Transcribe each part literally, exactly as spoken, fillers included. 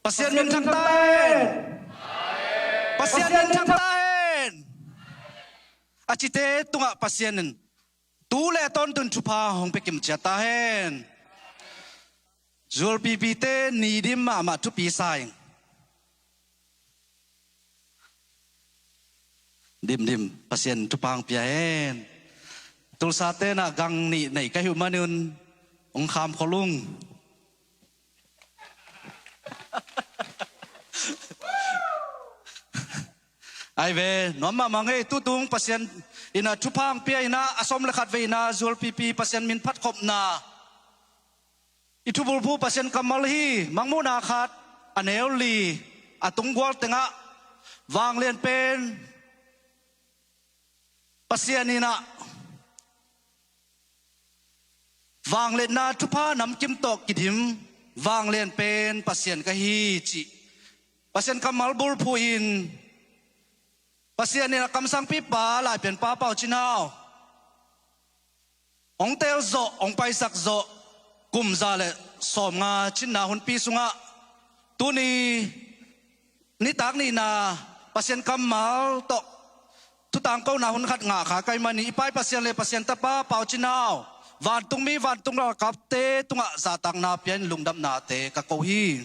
Pasian min thang ta hen. Pasian min thang ta hen. A cite tungah Pasian in tu le tawntung thupha hong pia kim ciat ta hen. Zualpipite ni dim mahmah thupi sa ing. Dimdim, Pasian thupha hong pia hen. Tulsa tenah gang nih nei ka hih uh manin hong kham khol ung. Ai ve, nuam mahmah ngei. Tutung Pasian inah thupha hong pia inah a sawm le khat vei inah zualpipi Pasian min phatkhopna i thubulphu Pasian kammal hi. Mangmuhna khat a neu li a tunggual tengah vanglian pen Pasian inah vangliatna thupha namkim tawh kidim vanglian pen Pasian ka hi cih Pasian kammal bulphuh in Pasian inah kamsangpipa laipianpa Pau Cin Hau hong teel zawh, hong paisak zawh kum za le sawmnga cinna hunpi sungah tuni nitak nihna Pasian kammal tawh thutangkona hun khat ngah kha ka hih manin i Pa i Pasian le Pasian tapa Pau Cin Hau, vantungmi vantung galkapte tungah zahtakna pia in lungdamnate ka ko hi.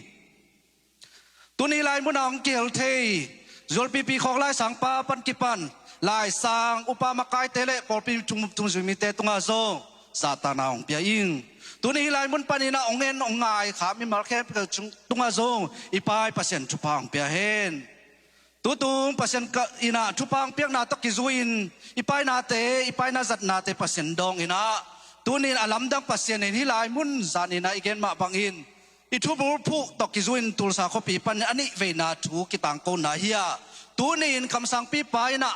Tuni lai munah hong kihel thei zualpipi khawk laisangpa pan kipan laisang upa makaite le pawlpi tung, tungzui mite tungah zong zahtakna hong pia ing. Tuni hih lai mun paninah hong en hong ngai kha mimal khempeuh tungah zong i Pa i Pasian thupha hong pia hen. Tutung Pasian ka inah thupha hong piakna tawh kizui-in i painate, i paina zatnate Pasian dawng inah tunin a lamdang Pasian in hih lai mun zan inah i gen mah bangin i thubulphuh tawh kizui-in Tulsa khuapi panin a nihveina thu kitangkona hi-a, tuni-in kamsangpipa inah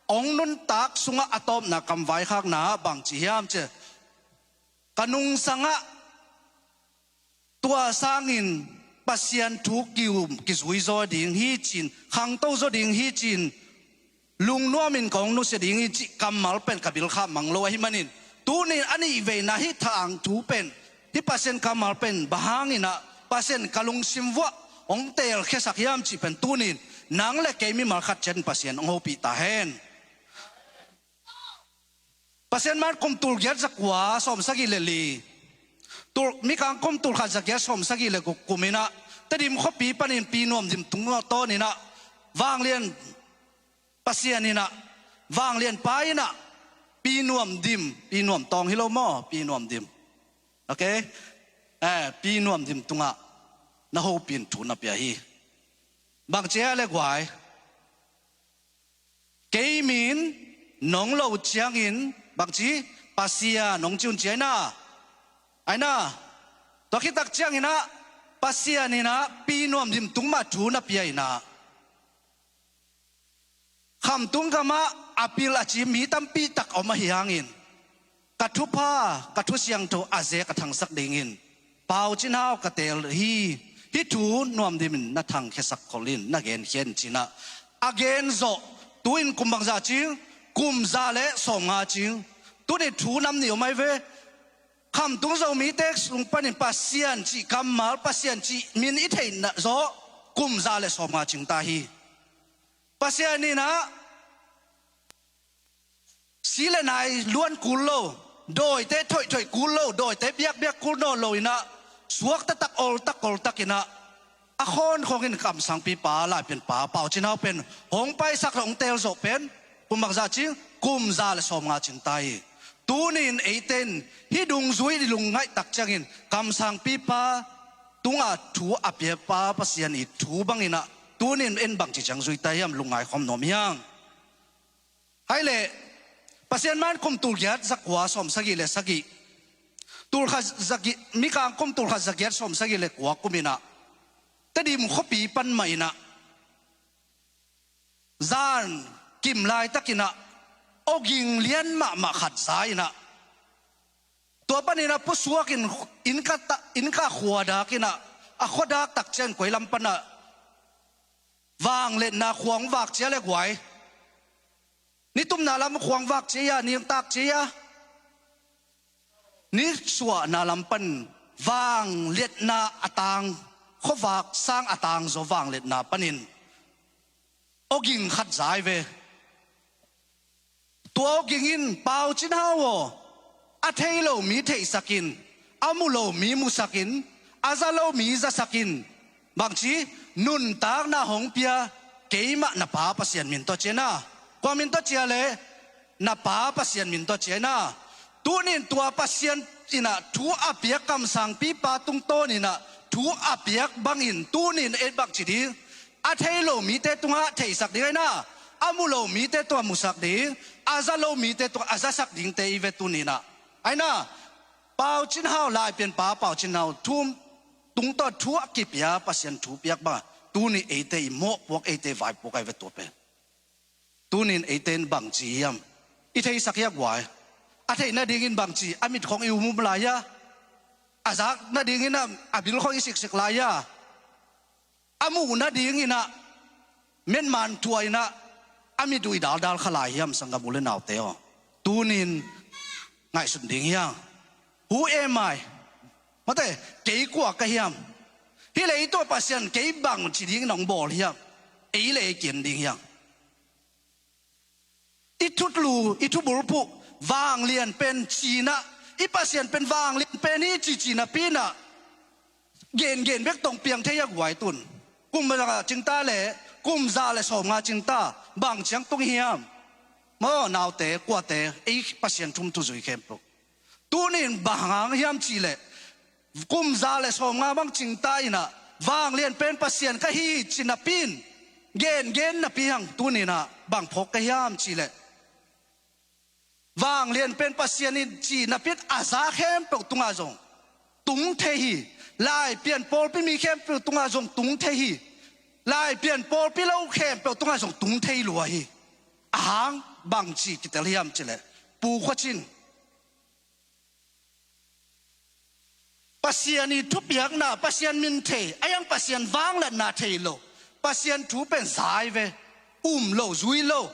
hong nuntak sungah a tawpna kamvaikhakna bangci hiam ci-a, ka nungsangah tua sangin Pasian thu ki-um kizui zaw ding hi ci-in, khangto zaw ding hi ci-in, lungnuamin kong nusia ding hi cih kammal pen ka bilkha mang lo ahih manin, tunin a nihveina hih thangthu pen, hih Pasian kammal pen bang hanginah Pasian ka lungsim vuah hong teelkhiasak hiam cih pen tunin nang le kei mimal khat ciatin Pasian hong hopih ta hen. Pasian man kum tulgiat zakua sawmsagih le li, tul, mikang kum tulkhat zagiat sawmsagih le guk kum inah Tedim khuapi panin Pi Nuam Dim tungah tawn inah vanglian Pasian inah, vanglianpa inah Pi Nuam Dim, Pi Nuam Tawng hi lo maw, Pi Nuam Dim, okay? Eh, Pi Nuam Dim tungah na hopin thu na pia hi. Bangci a le guai, kei min nong lo ciangin bangci Pasian nong ci un ci ai na, ai na. Tua khit tak cianginah Pasian inah Pi Nuam Dim tung mah thu na pia inah khamtung gamah a pil a cim mi tampi tak om ahi hangin ka thupha, ka thu siangtho a zek a thangsak dingin Pau Cin Hau ka teel hi. Hih thu Nuam Dimin na thangkhiasak khol in na genkhia in cinah a gen zawh. Tu-in kum bangzah cing, kum za le sawmnga cing. Tuni thu nam nih om ai ve. Khamtung Zomite sung panin Pasian cih kammal, Pasian cih min i theihna zawh kum za le sawmnga cing ta hi. Pasian inah si le nai luan kul lo, dawite thoihthoih kul lo, dawite biakbiak kul nawn lo inah suak taktak, ol tak, ol tak inah a khawnkhong in kamsangpipa, laipianpa Pau Cin Hau pen hong paisak le hong teel zawh pen kum bangzah cing, kum za le sawmnga cing ta hi. Tuni-in eite in hih dungzui i lungngaih tak ciangin kamsangpipa tungah thu a piapa Pasian i thu banginah tuni-in en bangci ciang zui ta hiam, lungngai khawm nuam hiang. Hai leh Pasian man kum tulgiat zakua sawmsagih le sagih, tulkhat zagi-, mikang kum tulkhat zagiat sawmsagih le kua kum inah Tedim khuapi pan mah inah zan kim laitakinah awging lian mahmah khat za inah tua paninah pusuakin innka ta-, innka khuadak inah a khuadak tak cian koi lam panah vangliatna khuang vak cia le guai. Nitumna lam khuang vak cia, ningtak cia. Nisuahna lam pan vangliatna a tang khuavak sang a tangzaw vangliatna panin awging khat za hi ve. Tua awging in, Pau Cin Hau aw, a thei lo mi theihsak in, a mu lo mi musak in, a za lo mi zasak in, bangci, nuntakna hong pia keimah na Pa Pasian min tawh ci a na. Kua min tawh ci a leh, na Pa Pasian min tawh ci a na. Tunin tua Pasian in ah thu a piak, kamsangpipa tungtawn in ah thu a piak bangin tunin ei bangci ding? A thei lo mite tungah theihsak ding a na, a mu lo mite tungah musak ding, a za lo mite tungah a zasak dingte i ve tunin ah. A na, Pau Cin Hau, Laipianpa Pau Cin Hau thu tungtawn thu a kipia, Pasian thu piak bang, tuni eite i mawhpuak, eite vaipuak a i ve tua pen. Tunin eite in bangci hiam i theisak hi a guai? A theih nadingin bangci, a mit khong i umum lai a, a zak nadingin a, a bil khong i siksik lai a, a muh nadingin ah metman thuah in ah a mit uh i daldal kha lai hiam, sanggam u le naute aw? Tunin ngaihsun ding hiam. Who am I? Mate, kei kua ka hiam? Hi le i tua Pasian kei bangci dingin hong bawl hiam? Ei le ei kiam ding hiam? I thutlu, i thubulphuh, vanglian pen ci-in ah, i Pasian pen vanglian pen hi ci, ci napi-in ah gengen bek tawh hong piang thei a guai tun. Kum za cingta le, kum za le sawmnga cingta, bang ciang tung hiam? Maw, naute, kuate, ei Pasian thu um thu zui khempeuh. Tunin bang hang hiam cih leh, kum za le sawmnga bang cingta in ah, vanglian pen Pasian ka hi ci napi-in, gengen napi hang tunin ah bang phawk ka hiam cih leh, vanglian pen Pasian in ci napi-in a za khempeuh tungah zong tung thei hi. Laipian pawlpi mi khempeuh tungah zong tung thei hi. Laipian pawlpi lo khempeuh tungah zong tung thei lua hi. A hang bangci kitel hiam cih leh, Pu Khua Cin, Pasian i thupiakna, Pasian min thei, a hiang Pasian vangliatna thei lo, Pasian thu pen za hi ve, um lo, zui lo.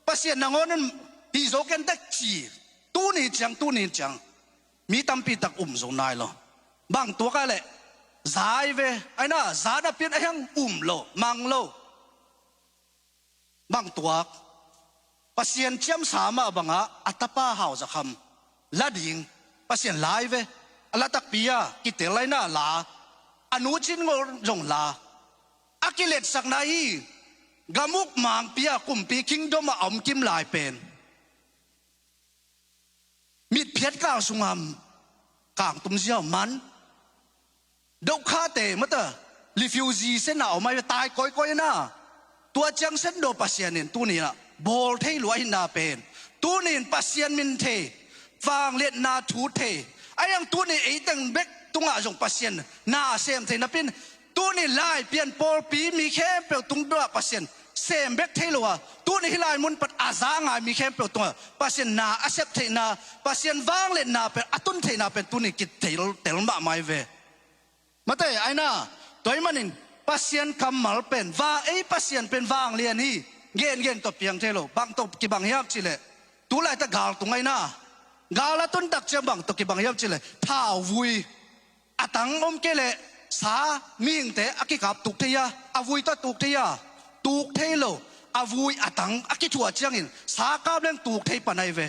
Pasian nangawn in hi zo ken tek ci, tuni ciang, tuni ciang mi tampi tak um zo nai lo. Bang tuak a leh, za hi ve, a na, za napi-in a hiang um lo, mang lo. Bang tuak? Pasian ciamsa mah bangah a tapa Hau Za Kham la ding, Pasian la hi ve. A la takpi a kitel lai na la, a nu Cin Ngol zong la. A kiletsakna hi, gam uk mangpi a kumpi kingdom ah a om kim lai pen, mitphiat kal sungah kangtum ziau man. Dokhate mata, refugee sen a om a, tai kawikawi na. Tua ciang Sendaw Pasian in tuni-in ah bawl thei lua ahihna pen, tuni-in Pasian min thei, vangliatna thu thei, a hiang tuni-in ei teng bek tungah zong Pasian na sem thei napi-in, tuni-in Laipian pawlpi mi khempeuh tung dongah Pasian sem bek thei lo a, tuni-in hih lai mun pan a za a ngai mi khempeuh tungah Pasian na a sep theihna, Pasian vangliatna pen a tun theihna pen tuni-in kitel tel mahmah hi ve. Mate, a na, tua ahih manin Pasian kammal pen, va, ei Pasian pen vanglian hi, gengen tawh piang thei lo. Bang tawh kibang hiam cih leh, tu laitak gal tung a na, gal a tun tak ciang bang tawh kibang hiam cih leh, thauvui a tang om kei leh sa, mihingte a kikap tuk thei a, a vui tawh tuk thei a, tuk thei lo, a vui a tang a kithuah ciangin sa kap leng tuk thei pan ahi ve.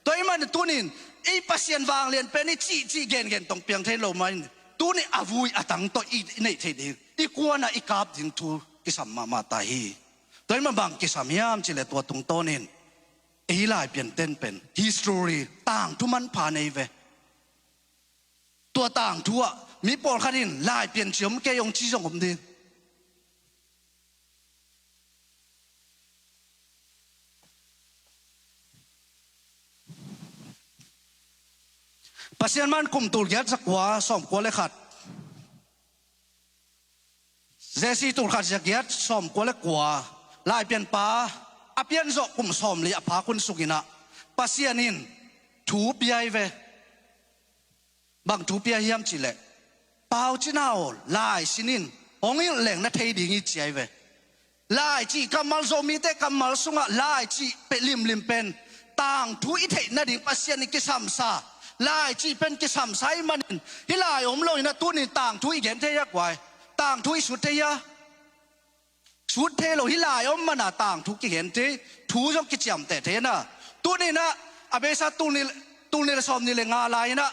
Tua ahih manin tuni-in ei Pasian vanglian pen hi cihcih gengen tawh piang thei lo mahin, tuni-in a vui a tang tawh i neih theih ding, i kuanah i kap ding thu kisam mahmah ta hi. Tua ahih manin bang kisam hiam cih leh, tua tungtawnin ei Laipianten pen history, tangthu manpha nei ve. Tua tangthu ah mi pawlkhat in Laipian ci om kei hong ci zong om ding. Pasian man kum tul giat za kua, sawm kua le khat, J C tul khat za giat sawm kua le kua, Laipianpa a pian zawh kum sawmli a phak hun sungin ah Pasian in thu pia hi ve. Bang thu pia hiam cih leh, Pau Cin Hau, lai sin in, hong hilh leng na thei ding hi, ci ahi ve. Lai cih kammal Zomite kammal sungah lai cih pen limlim pen tangthu i theih nading Pasian in kisamsa, lai cih pen kisamsa ahih manin hih lai om lo-in ah tuni-in tangthu i gen thei hi a guai. Tangthu i sut thei a, sut thei lo hi lai om mana tangthu kigen thei, thu zong kiciamteh thei na. Tuninah a beisa tulni, tulni le sawmni le nga lai inah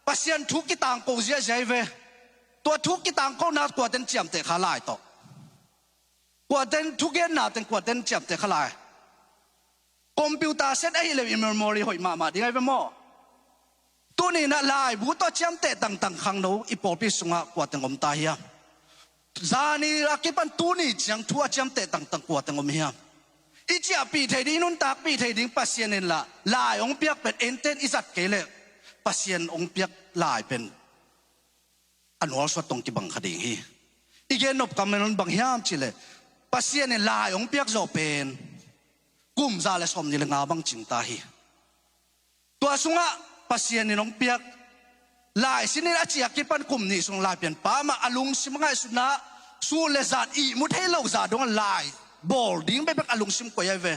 Pasian thu kitangko ziahziah hi ve. Tua thu kitangkona kuaten ciamteh kha lai tawh? Kuaten thugenna teng kuaten ciamteh kha lai? Computer set ahi le i memory hoih mahmah ding ahi ve maw? Tuninah laibu tawh ciamteh tangtang khangno i pawlpi sungah kuateng om ta hiam? Zani a kipan tuni ciang thu a ciamteh tangtang kuateng om hiam? I ciahpih thei ding, i nuntakpih thei ding Pasian in lah lai hong piak pen enten i zat kei leh Pasian hong piak lai pen a nualsuat tong kibang kha ding hi. I gen nop kam bang hiam cihleh Pasian in lai hong piak zawh pen kum za le sawmni le nga bang cing ta hi. Tua sungah Pasian in hong piak lai sin in a ciah kipan kum nih sung Laipianpa mah a lungsim a ngaihsutna, suh le zan ihmu thei lo za dongah lai bawl ding bekbek a lungsim koih ahi ve.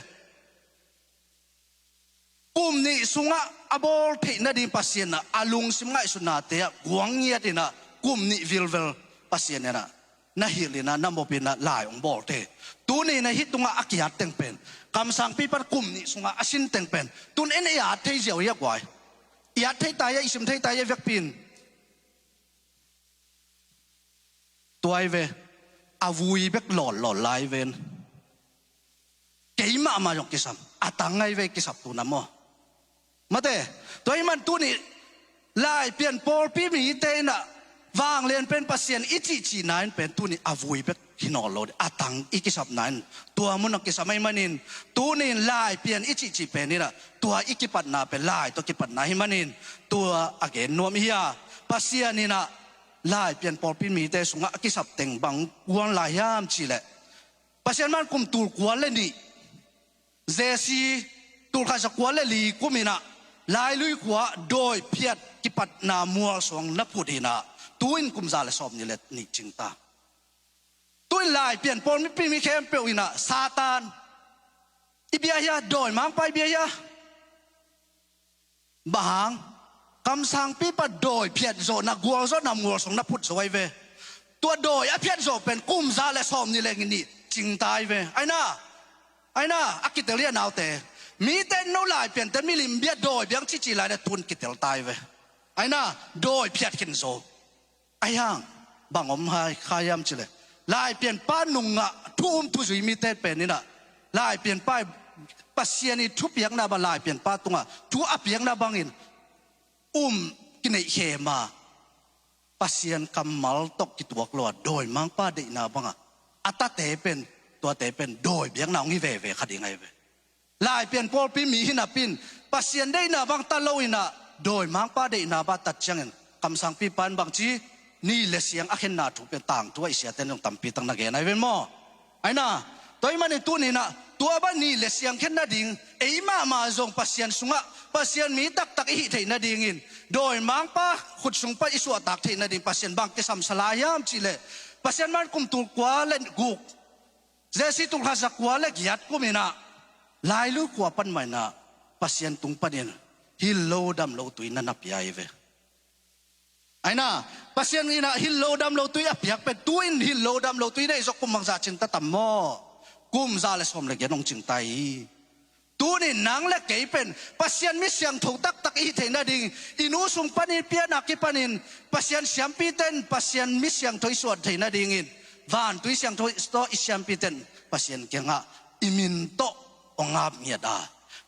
Kum nih sungah a bawl theih nading Pasian ah a lungsim ngaihsutnate ah guang ngiat inah kum nih vilvel Pasian inah na hilh inah na mop inah lai hong bawl thei. Tuni na hih tungah a kiat teng pen, kamsangpi pan kum nih sungah a sin teng pen tun en i at thei ziau hi a guai. I at thei ta hi a, i sim thei ta hi a vekpi in. Tua hi ve, a vui bek lawllawl lai ven. Kei mahmah zong kisam, a tang ahi ve kisap tuna maw? Mate, tua hi man tuni Laipian pawlpi mite inah vanglian pen Pasian i cihcihna in pen tuni a vui bek hi nawl lo ding, a tang i kisapna in tua munah kisam ahi manin, tunin Laipian i cihcih pen inah tua i kipatna pen lai tawh kipatna hi manin tua a gen nuam hi a. Pasian inah Laipian pawlpi mite sungah a kisap teng bang guan lai hiam cihleh, Pasian man kum tul kua le nih, J C tul khat za kua le li kum inah Lailui khua dawi phiat kipatna mualsuang na phut inah tuin kum za le sawmni le nih cing ta. Tuin Laipian pawlpi mi khempeuh inah Satan i bia hi a, dawimangpa i bia hi a. Bang hang? Kamsangpipa dawi phiat zawhna, gual zawhna mualsuang na phut zo ahi ve. Tua dawi a phiat zawh pen kum za le sawmni le nih cing ta ahi ve. Aina, aina, a kitel hi a naute. Mite no Laipiante milim bia dawi biang cici lai le tun kitel ta ahi ve. Aina, dawi phiat khin zo. Ahi hang, bang om hai kha hiam cihleh, Laipianpa nungah thu um thuzui mite pen inah Laipianpa i, Pasian i thupiakna bang Laipianpa tungah thu a piakna bangin um kineih khem a, Pasian kammal tawh kituak lo a dawimangpa deihna bangah a tate pen, tuate pen dawi biakna hong hi veve kha ding ahi ve. Laipian pawlpi mi hi napi in Pasian deihna bang ta lo inah dawimangpa deihna bang tat ciangin kamsangpipa in bangci ni le siang a khenna thu pen tangthu a i siate in zong tampi tak na gen ahi ven maw? Aina, tua hi manin tuni inah tua bang ni le siang khen nading, ei mahmah zong Pasian sungah Pasian mi taktak i hih theih nadingin dawimangpa khut sung pan i suahtak theih nading Pasian bang kisam sa lai hiam cihleh, Pasian man kum tul kua le guk, J C tul khat za kua le giat kum inah Lailui khua pan mah inah Pasian tung panin hilh lo dam lo tui na na pia hi ve. Aina, Pasian inah hilh lo dam lo tui a piak pen tuin hilh lo dam lo tui neih zawh kum bang za cing ta tam maw? Kum za le sawm le giat hong cing ta hi. Tunin nang le kei pen Pasian mi siangtho taktak i hih theih nading, i nu sung panin piana kipanin Pasian siampite in Pasian mi siangtho i suah theih nadingin vantui siangtho tawh i siampite in Pasian kiangah i min tawh hong ap ngiat a,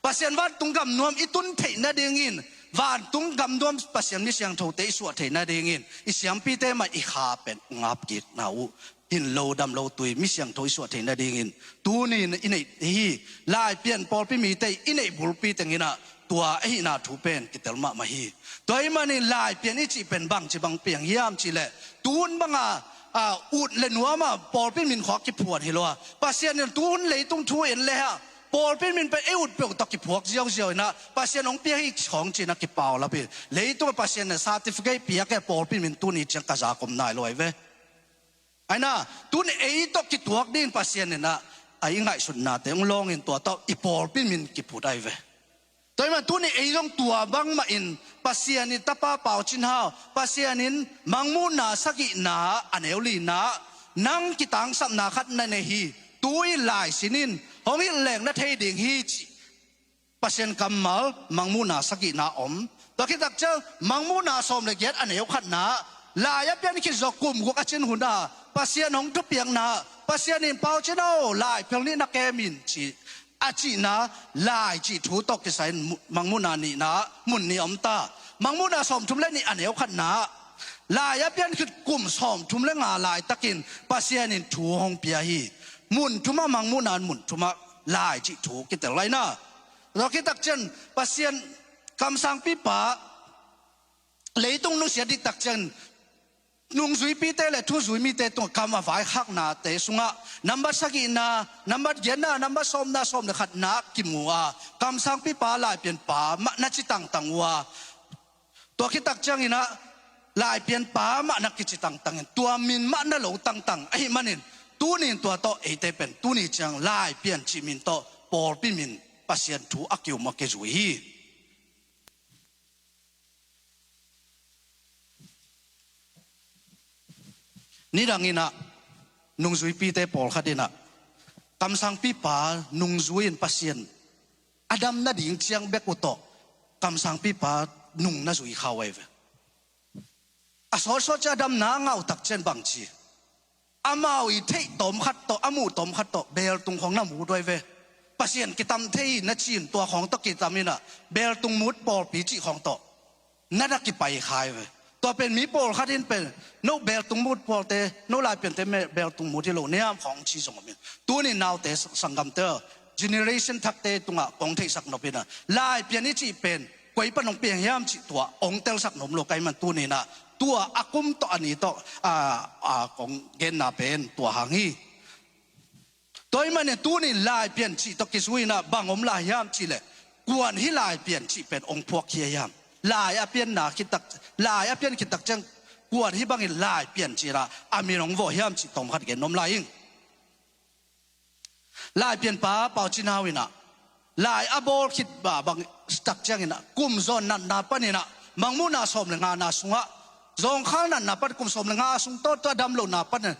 Pasian vantung gam nuam i tun theih nadingin vantung gam nuam Pasian mi siangthote i suah theih nadingin i siampite mah i kha pen hong ap kikna uh. Hilh lo dam lo tui mi siangtho i suah theih nadingin tuni in i neih hi. Laipian pawlpi mite i neih bulpi teng inah tua ahihna thu pen kitel mahmah hi. Tua hi manin Laipian i cih pen bangci bang piang hiam cihleh, tun banga, a, ut le nuama pawlpi min khawng kiphuan hi lo a, Pasian in tun leitung thu en le ha pawlpi min pen ei ut peuh tawh kiphuak ziauziau inah Pasian hong piak hi khawng ci-in a kipau lap hi. Leitungah Pasian in certificate piak e, pawlpi min tuni ciang ka zak om nai lo ahi ve. Aina, tun ei tawh kituak dingin Pasian inah a i ngaihsutnate hong lawngin tua tawh i pawlpi min kiphut ahi ve. Tua ahih manin tuni ei zong tua bangmah in Pasian in Tapa Pau Cin Hau, Pasian in Mangmuhna sagihna a neu lina, nang kitangsapna khat na nei hi, tu-in lai sin in, hong hilh leng na thei ding hi, cih Pasian kammal Mangmuhna sagihna om. Tua khit tak ciang Mangmuhna sawm le giat a neu khatna, lai a pian khit zawh kum guk a cin hun a, Pasian hong thupiakna, Pasian in Pau Cin Hau, lai phel nih na kem in, ci a cihna, lai cih thu tawh kisai in mu-, Mangmuhna nihna mun nih om ta. Mangmuhna sawmthum le nih a neu khatna, lai a pian khit kum sawmthum le nga laitakin Pasian in thu hong pia hi. Mun thumah Mangmuhna in mun thumah lai cih thu kitel laina. Tua khit tak ciang Pasian kamsangpipa leitung nusia dik tak ciang nungzuipite le thuzui mite tungah kam a vaikhaknate sungah nambat sagihna, nambat giatna, nambat sawmna, sawm le khatna kimu a, kamsangpipa laipianpa mah na ci tangtang uh a, tua khit tak ciangin ah laipianpa mah na kici tangtangin, tua min mah na lo tangtang ahih manin, tuni in tua tawh eite pen tuni ciang laipian cih min tawh pawlpi min Pasian thu a ki-um a kizui hi. Nidang in ah nungzuipite pawlkhat in ah kamsangpipa nungzui in Pasian a dam nading ciang bek uh tawh kamsangpipa nung na zui kha uh ahi ve. A sawtsawt ciang a damna a ngah uh tak ciang bangci, amau i theih tawm khat tawh, a muh tawm khat tawh beltung khawng na mut uh ahi ve. Pasian kitam thei hi na ci-in tua khawng tawh kitam in ah beltung mut pawlpi cih khawng tawh na na kipai kha hi ve. Tua pen mi pawlkhat in pen, no beltung mut pawlte, no laipiante me-, beltung mut hi lo niam khawng ci zong om in. Tuni naute, sanggamte, generation thakte tungah kong theihsak nop in ah, laipian i cih pen koi pan hong piang hiam cih tua hong telsak nuam lo ka hih man tuni in ah, tua a kum tawh a ni tawh, a, a, kong genna pen tua hang hi. Tua ahih manin tuni in laipian cih tawh kizui in ah bang om lai hiam cih leh, kuan hi laipian cih pen hong phuak hi a hiam? Lai a pianna khit tak, lai a pian khit tak ciang kuan hi bangin laipian cih in ah a min hong vawh hiam cih tawm khat gen nuam lai ing. Laipianpa Pau Cin Hau in ah lai a bawl khit ba bang tak ciangin ah kum zawn natna panin ah Mangmuhna sawm le ngana sungah, zawngkhal natna pan kum sawm le nga sung tawh, tua a dam lohna panin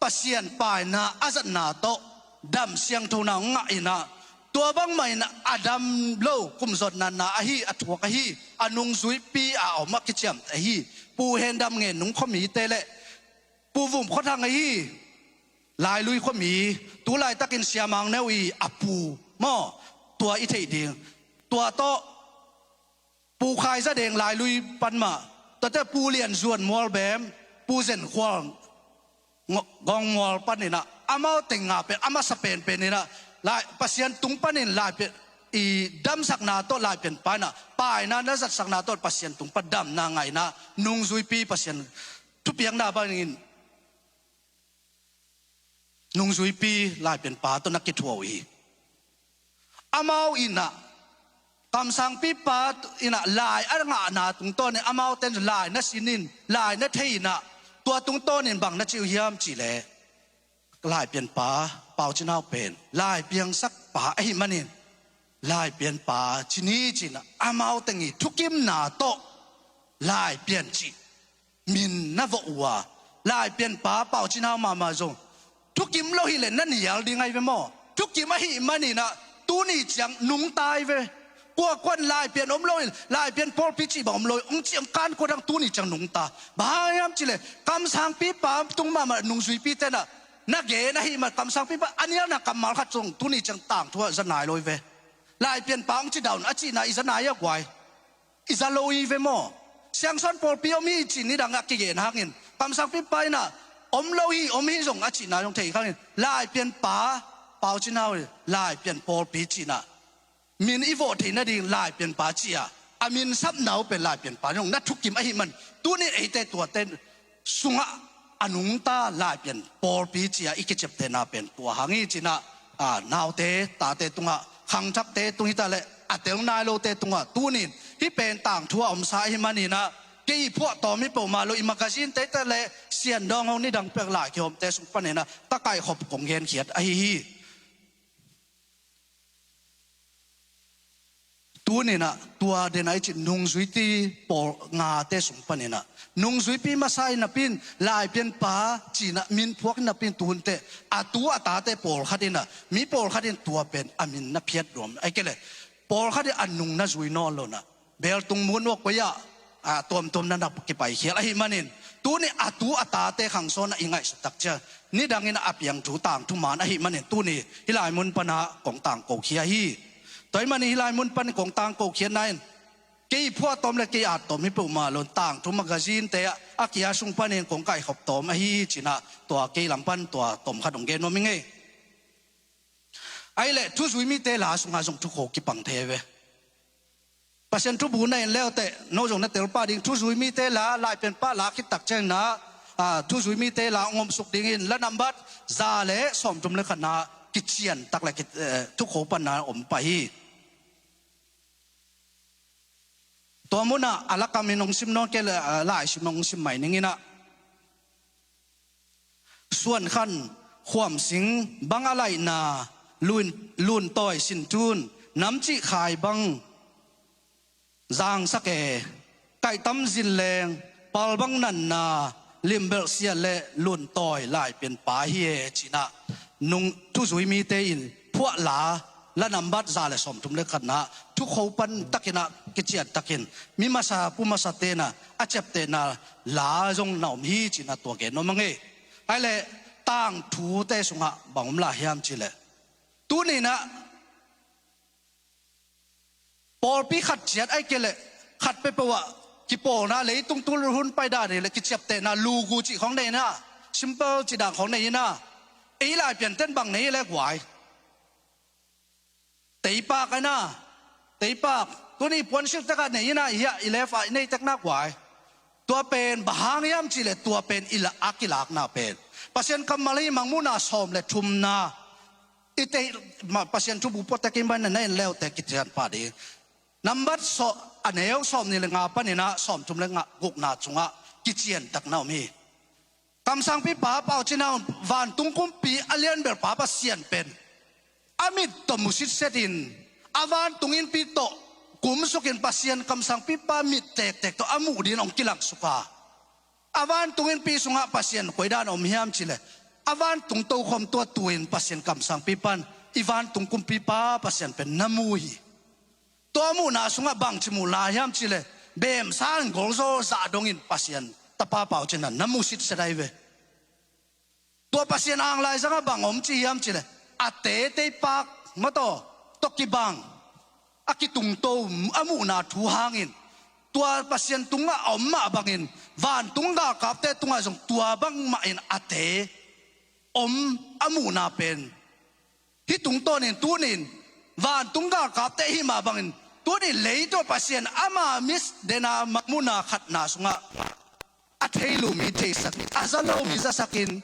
Pasian paina a zatna tawh dam siangthona hong ngah in ah, tua bangmah in a dam lo kum zawn natna ahi, a thuak ahi, a nungzuipi a om a kiciamteh ahi Pu Hen Dam Ngen Nung khuamite le Pu Vum Khua Thang ahi Lailui khuami, tu laitakin Sia Mang Neu i a pu maw, tua i theih ding. Tua tawh Pu Khai Za Deng Lailui pan mah, tuate Pu Lian Zuan Mual Bem, Pu Zen Khual Ngo-, Gawng Mual panin ah, amau teng nga pen a masa penpen in ah, lai, Pasian tung panin laipian i damsakna tawh laipianpa in ah paina na zatsakna tawh Pasian tung pan damna ngah in ah, nungzuipi Pasian thupiakna bangin nungzuipi laipianpa tawh na kithuah uh hi. Amau in ah, kamsangpipa in ah lai a ngahna tungtawnin amaute in lai na sin in, lai na thei in ah, tua tungtawnin bang na ci uh hiam cih leh, laipianpa Pau Cin Hau pen laipiangsakpa ahih manin, laipianpa ci ni ci-in ah amau teng i thukimna tawh laipian cih min na vawh uh a, laipianpa Pau Cin Hau mahmah zong thukim lo hi leh na nial ding ahi ve maw? Thukim ahih manin ah tuni ciang nungta hi ve. Kuakuan laipian om lo hi, laipian pawlpi cih bang om lo hi, hong ci hong kan kua dang tuni ciang nungta. Bang hang hiam cih leh kamsangpipa tung mahmah nungzuipite in ah na gen ahih man, kamsangpipa a nialna kammal khat zong tuni ciang tangthu ah za nai lo hi ve. Laipianpa hong ci dawn a cihna i za nai a guai. I za lo hi ve maw? Siangsawn pawlpi om hi cih nidang a kigen hangin, kamsangpipa in ah om lo hi, om hi zong a cihna zong thei hangin, laipianpa Pau Cin Hau hi, laipian pawlpi cihna min i vawh theih nading laipianpa ci-a a min sapna uh pen laipianpa zong na thukim ahih man, tuni in eite tuate sungah a nungta laipian pawlpi ci-a i kiciaptehna pen tua hang hi ci-in ah, a, naute, tate tungah, khangthakte tung hi ta leh a tel nai lote tungah, tuni in hih pen tangthu a omsa ahih manin ah, kei i phuahtawm hi peuhmah lo, i magazine-te hi ta leh siandawng ho nidang pek lai kihawmte sung panin ah ka kaikhop kong genkhiat ahi hi. Tuninah tua denah i cih nungzuipi pawl ngate sung paninah nungzuipi masa in napi in Laipianpa cinah min phuak in napi in tuhunte a tu a tate pawlkhat inah mi pawlkhat in tua pen a min na phiat duam ahi kei leh pawlkhat in a nung na zui nawn lonah beltung mun uak poi-ah a tuamtuam na na kipaikhia ahih manin tuni a tu a tate khangsawnah i ngaihsut tak ciang nidangin a piang thu tangthu man ahih manin tuni hih lai mun pana kong tangkokhia hi. Tua ahih manin hih lai mun panin kong tangkokhiatna in kei phuahtawm le kei attawm hi peuhmah lo in tangthu magazine-te ah a kia sung panin kong kaikhop tawm ahi cinah tua kei lam pan tua tawm khat hong gen nuam ing ei. Ahih leh thuzui mite la sungah zong thukho kipang thei ve. Pasian thubu na en leuteh no zong na telpah ding, thuzui mite la, Laipianpa la khit tak ciangin ah, thuzui mite la hong omsuk dingin la nambat za le sawmthum le khatna kician tak le thukho panna om pah hi. Tua munah a lakamin hong sim nawn kei le, lai sim hong sim mai ning inah Suankhan khuamsing bang a laihna, luntawi sintun namcih khai bang zangsak e, kaihtam zinleng palbang nanna limbelhsiat le luntawi Laipianpa hi e cinah nung thuzui mite in phuahla la nambat za le sawmthum le khatna thukho pan takinah kician takin mi masa pu masa tenah a ciaptehna la zong na om hi cinah tua gen nuam ing ei. Ahih leh tangthute sungah bang om lai hiam cih leh tuninah pawlpi khat ciat ahih kei leh khat peuhpeuh ah kipawlna leitung tul hun paidan hi leh kiciaptehna lugu cih khawng nei inah simple cih dan khawng nei inah ei Laipianten bang nei hi leh guai teipak ahi na, teipak tuni puansilh tekah nei inah i hiah i lef ah i nei tekna guai. Tua pen bang hang hiam cih leh tua pen i la a kilakna pen Pasian kammal hi mangmuhna sawm le thumna i tei Pasian thubu puak tekin banah na en leuteh kician pah ding. Nambat a neu sawmnih le nga paninah sawmthum le gukna sungah kician takna om hi. Kamsangpipa Pau Cin Hau in vantung kumpi a lianbelpa Pasian pen a mit tawh mu sitset in a vantung innpi tawh kumsukin Pasian kamsangpipa mit tektek tawh a muh dingin hong kilangsuk a, a vantung innpi sungah Pasian koidan om hiam cih leh a vantung tokhom tua tu-in Pasian kamsangpipa in i vantung kumpipa Pasian pen na mu hi. Tua muhna sungah bangci muh lai hiam cih leh beemsa in golzaw zah dongin Pasian tapa Pau Cin Hau na mu sitset ahi ve. Tua Pasian ang laizangah bang om ci hiam cih leh a te teipak mataw tawh kibang a kitungto a muhna thu hangin tua Pasian tungah a om mah bangin vantung galkapte tungah zong tua bangmah in a te om a muhna pen hih tungtawnin tunin vantung galkapte hih mah bangin tunin leitung Pasian ama mit dena mangmuhna khatna sungah a thei lo mi theisakin a za lo mi zasakin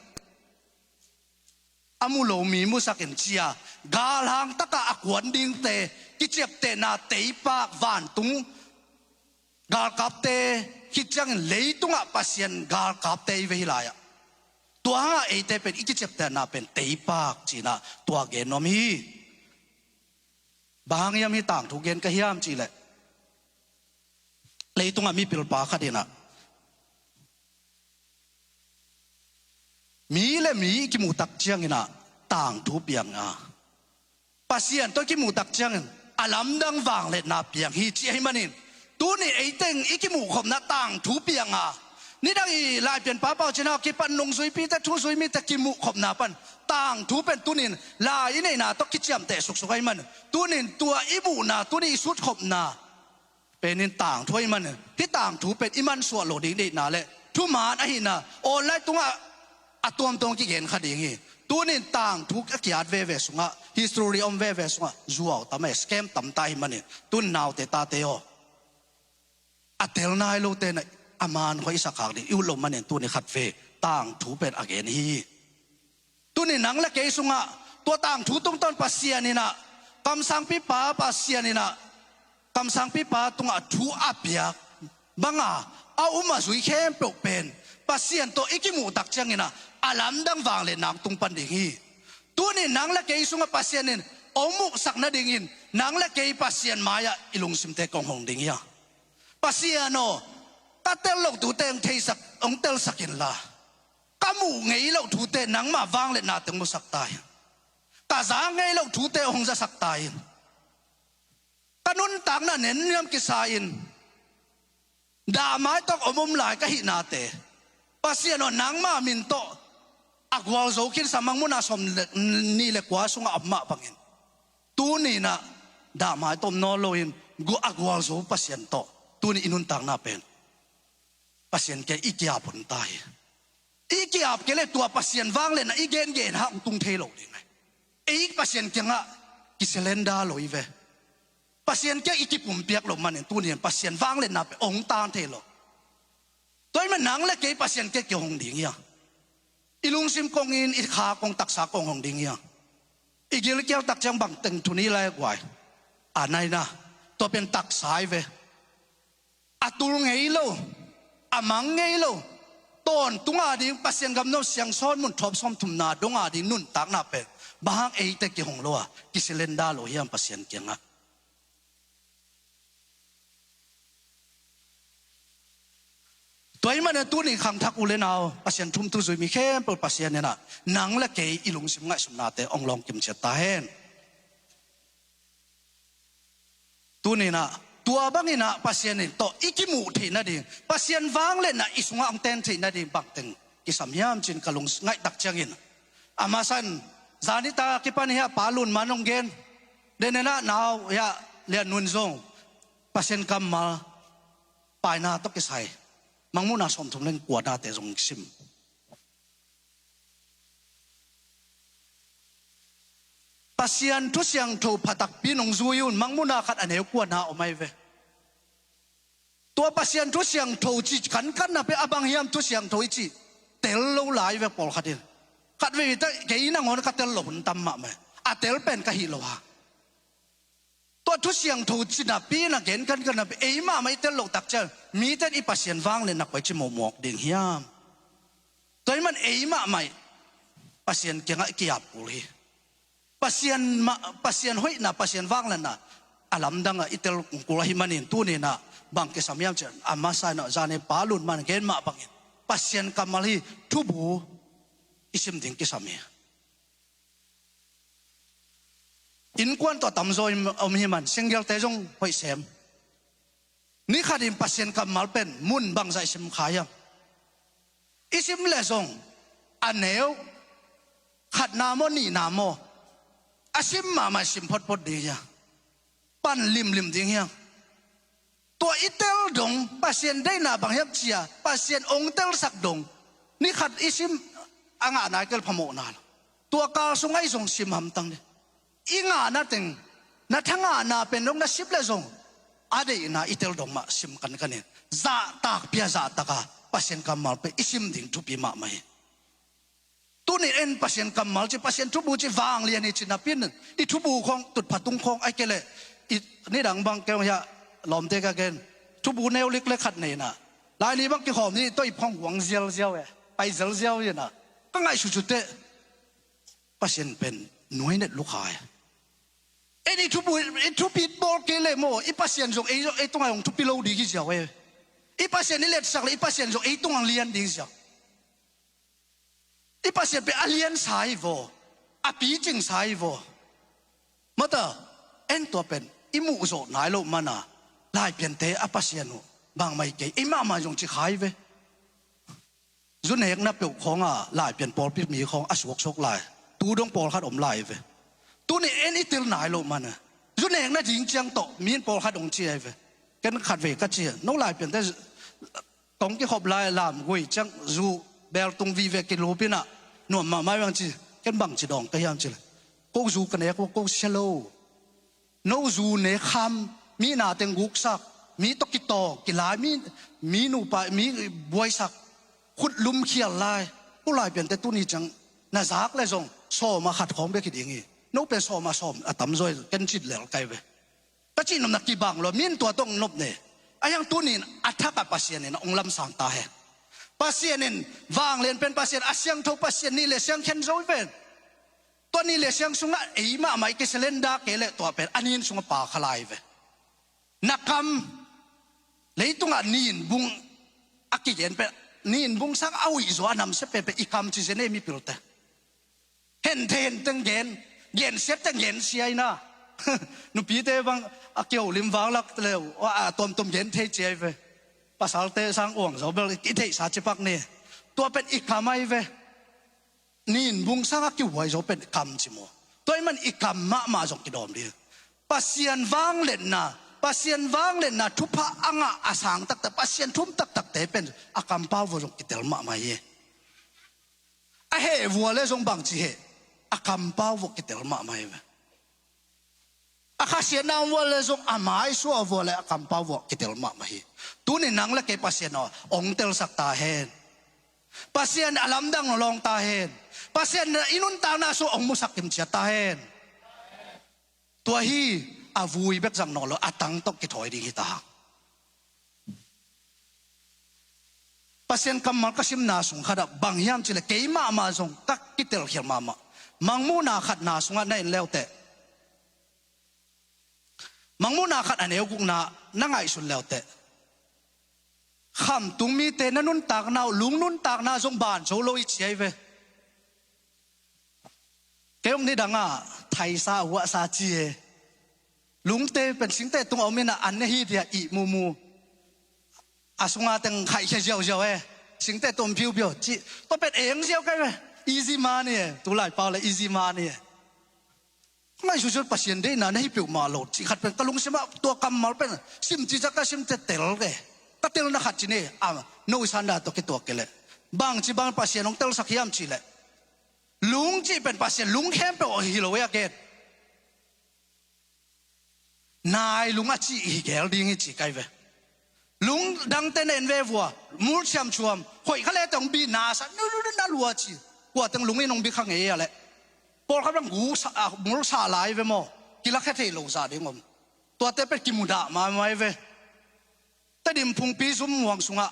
a mu lo mi musakin cia galhang takah a kuan dingte kiciaptehna teipak vantung galkapte khit ciangin leitungah Pasian galkapte i ve hi lai-ah tua hangah eite pen i kiciaptehna pen teipak cinah tua gen nuam hi. Bang hang hiam hih tangthu gen ka hiam cih leh leitungah mipilpa khat inah mi le mi i kimuh tak cianginah tangthu piang a Pasian tawh i kimuh tak ciangin a lamdang vangliatna piang hi ci ahih manin tuni eiteng i kimuhkhopna tangthu piang a nidang i Laipianpa Pau Cin Hau kipan nungzuipite thuzui mite kimuhkhopna pan tangthu pen tunin lai i neihna tawh kiciamteh suksuk ahih manin tunin tua i muhna tuni i sutkhopna penin tangthu ahih manin hih tangthu pen i mansuah lo ding deihna le thuman ahihna online tungah a tuamtuam kigen kha ding hi. Tunin tangthu a kiat veve sungah history om veve sungah zuau tam a scam tamta ahih manin tun naute tate aw a tel nai lote na a man khuai i sakkhak ding i ut lo manin tuni khat ve tangthu pen a gen hi. Tuni nang le kei sungah tua tangthu tungtawn Pasian inah kamsangpipa Pasian inah kamsangpipa tungah thu a piak banga a um a zui khempeuh pen Pasian tawh i kimuh tak cianginah a lamdang vangliatna tung pan ding hi. Tuni nang le kei sungah Pasian in hong muhsak nadingin nang le kei Pasian mai-ah i lungsimte kong hong ding hi a. Pasian aw, ka tel loh tute hong theisak, hong telsak inla, ka muh ngei loh tute nangmah vangliatna teng musak ta in, ka za ngei loh tute hong zasak ta in, ka nuntakna nenniam kisa in, dahmai tawh om om lai ka hihnate, Pasian aw, nangma min tawh a gualzo khin sa, Mangmuhna sawm le, nih le kua sungah a om mah bangin, tuni-in ah dahmai tawh om nawn loin gu-, a gualzo Pasian tawh tuni i nuntakna pen Pasian kiang i ki-ap hun ta hi. I ki-ap kei leh tua Pasian vangliatna i gengen hang hong tung thei lo ding hi. Ei Pasian kiangah kisurrender lo hi ve. Pasian kiang i kipumpiak loh manin tuni-in Pasian vangliatna pen hong tan thei lo. Tua ahih manin nang le kei Pasian kiang kihong ding hi a. I lungsim kong in, i kha kong, taksa kong hong ding hi a. I gilkial tak ciang bangteng thu ni lai guai. A naina, tua pen taksa hi ve. A tul ngei lo, a mang ngei lo, tawntung a ding, Pasian gam nuam siangsawn mun thawp sawmthumna dong a ding nuntakna pen bang hang eite kihong lo a, kisurrender lo hiam Pasian kiangah? Tua ahih manin tuni khangthak u le nau, Pasian thu um thu zui mi khempeuh Pasian in ah nang le kei i lungsim ngaihsutnate hong lawng kim ciat ta hen. Tuni-in ah tua bangin ah Pasian in tawh i kimuh theih nading, Pasian vangliatna i sungah hong ten theih nading bangteng kisam hiam ci-in ka lung ngaih tak ciangin, a masa in zan nitak a kipan hiah Pa Lun Man hong gen, den in ah nau hiah Lian Nun zong Pasian kammal paina tawh kisai Mangmuhna sawmthum le kuanate zong sim. Pasian thu siangtho pha takpi in hong zui un, Mangmuhna khat a neu kuana om ahi ve. Tua Pasian thu siangtho cih kankanna pen a bang hiam thu siangtho i cih tel lo lai ve pawlkhat in. Khat vei ta kei nangawn ka tel loh hun tam mahmah. A tel pen ka hih lo a. Tua thu siangtho cih napi-in a gen kankanna pen ei mahmah i tel loh tak ciang mite in i Pasian vangliatna koi ci mawkmawk ding hiam? Tua ahih manin ei mahmah i Pasian kiangah i ki-ap kul hi. Pasian mah, Pasian hoihna, Pasian vangliatna a lamdangah i tel kul ahih manin tuni-in ah bang kisam hiam cih leh, a masa in ah zan in Pa Lun Man gen mah bangin Pasian kammal hi, thubu i sim ding kisam hi. Innkuan tawh a tamzaw in om hi man, singgelte zong hoih sem. Ni khat in Pasian kammal pen mun bangzah i sim kha hiam? I sim leh zong a neu khatna maw, nihna maw, a sim mahmah i sim photphot ding hiam? Pan limlim ding hiam? Tua i tel dong Pasian deihna bang hiam ci-a Pasian hong telsak dong ni khat i sim a ngah nai kei leh phamawhna lo. Tua kal sungah i zong sim hamtang ding. I ngahna teng, na thangahna pen dong na sim leh zong a deihna i tel dong mah sim kankan in, zahtak pia zahtaka Pasian kammal pen i sim ding thupi mahmah hi. Tuni en Pasian kammal ci, Pasian thubu ci vanglian hi ci napi-in i thubu khawng tutpha tung khawng ahih kei leh i nidang bang kei hong hiah lawmte ka gen, thubu neu lik le khat nei in ah Laili bang kikhawm ni tawh i phawng huang zialziau e, pai zialziau in ah ka ngaihsut sut teh Pasian pen nuai net lukha e. En i thubu, i thupi bawl kei leh maw, i Pasian zong ei, ei tungah hong thupi lo ding hi ziau e. I Pasian i liatsak leh i Pasian zong ei tungah lian ding ziau. I Pasian pen a liansa hi vaw, a picingsa hi vaw. Mata, en tua pen i muhzawh nai loh mana Laipiante a Pasian uh bangmah hi kei, ei mahmah zong ci kha hi ve. Zu nekna peuh khawnga Laipian pawlpi mi khawng a suaksuak lai, tu dong pawlkhat om lai hi ve. Tuni en i tel nai loh mana zu nekna ding ciang tawh mi in pawlkhat hong ci ahi ve. Ken khatvei ka ci a, no Laipiante tong kikhop lai lamgui ciang zu beltung vive kilupin ah nuam mahmah hi vang ci. Ken bangci dawng ka hiam ci leh, ko zu ka nek uh, ko sia lo. No zu nek kham, mi na teng guksak, mi tawh kitawng kilai, mi, mi nupa mi buaisak, khut lumkhial lai. Ko Laipiante tuni ciang na zak leh zong sawm ah khat khawng bek hi ding hi. No pen sawm ah sawm a tamzaw hi, ken cih lel ka hi ve. Ka cih nopna kibang lo, mi in tua tawh hong nop ne. Ahi hang tuni in a thak ah Pasian in hong lamsang ta hen. Pasian in vanglian pen Pasian, a siangtho Pasian, nih leh siang khen zo hi ven. Tua Nih le siang sungah ei mahmah i kisurrender kei leh tua pen a nin sungah pha kha lai ve. Na kam, leitungah nin bung a kigen pen, nin bung sang a uih zaw a namsia penpen i kam ci zen ei mipilte. Hen thei hen teng gen, gensia teng gensia ina. Nupite bang a kiholim vanglak leu a tuamtuam gen thei ci ai ve. Pasalte sang uang zaw bel i theihsa cipak ni. Tua pen i kam ai ve. Nin bung sang a kihuai zaw pen kam ci maw? Tua i man i kam mahmah zong kidawm ding. Pasian vangliatna, Pasian vangliatna thupha a ngah a sang taktak, Pasian thum taktakte pen a kampau vua zong kitel mahmah hi. A heh vua le zong bangci heh, a kampau vua kitel mahmah hi ve. A khasiatna om vua le zong, a maisuah vua le a kampau vua kitel mahmah hi. Tuni nang le kei Pasian aw, ong telsak ta hen. Pasian a lamdang lawng ta hen. Pasian i nuntakna sungah ong musak kimciat ta hen. Tua hi, a vui bek zang nawn lo, a tang tawh kithawi ding hi ta hang. Pasian kammal ka simna sung khatah bang hiam cileh kei mahmah zong ka kitelkhial mahmah. Mangmuhna khatna sungah na en leuteh, Mangmuhna khat a neu gukna na ngaihsun leuteh, khamtung mite na nuntakna uh, lung nuntakna zong ban zo lo i ci ai ve. Kei hong nidangah thaisa huahsa ci e. Lungte pen singte tungah om inah an ne hi dia ih mumu. A sunga teng khaihkhia ziauziau e. Singte tung om phiuphio ci. Tua pen eng ziau kai ve. Easy money e. Tulai pau le easy money e. Ngaihsutsuat Pasian deihna na hi peuhmah lo cih khat pen ka lungsimah tua kammal pen sim cicak ka sim tetel ke. Ka telna khat ci ni a no i sanda tawh kituak ke leh bangci bang Pasian hong telsak hiam cih leh lung cih pen Pasian lung khempeuh hi lo hi a gen. Nai lung a cih hi gel ding hi ci kai ve. Lung dangte na en ve vua, mul siamsuam, khoih kha le teng bi nasa, nu, nu, nu, na lua ci. Kua teng lung in hong bi kha ngei a leh. Pawlkhat bang gu sa, a, mul sa lai ve maw. Kilakhia thei lo zah ding om. Tuate pet kimudah mahmah ve. Tedim phungpi zum muang sungah.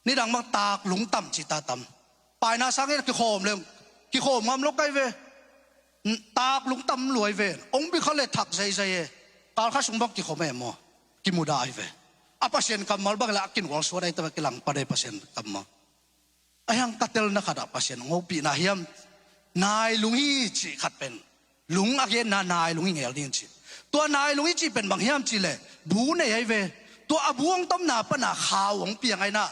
Nidang bang tak lung tam ci ta tam. Paina sangin kikhawm leng. Kikhawm ngam lo kai ve. Tak lung tam luai ve. Ong bi kha le thak zaizai e. Kal kha sung bang kikhawm e maw. Kimudah ai ve. A Pasian kammal bang la a kinual suat ai ta ve kilang pan ai Pasian kammal. Ai hang ka telna khatah Pasian ong hopihna hiam. Nai lung hi cih khat pen. Lung a genna nai lung hi ngel ding ci. Tua nai lung hi cih pen bang hiam cih leh. Bu nei ai ve. Tua a bu ong tomna pana khau ong piang ai na.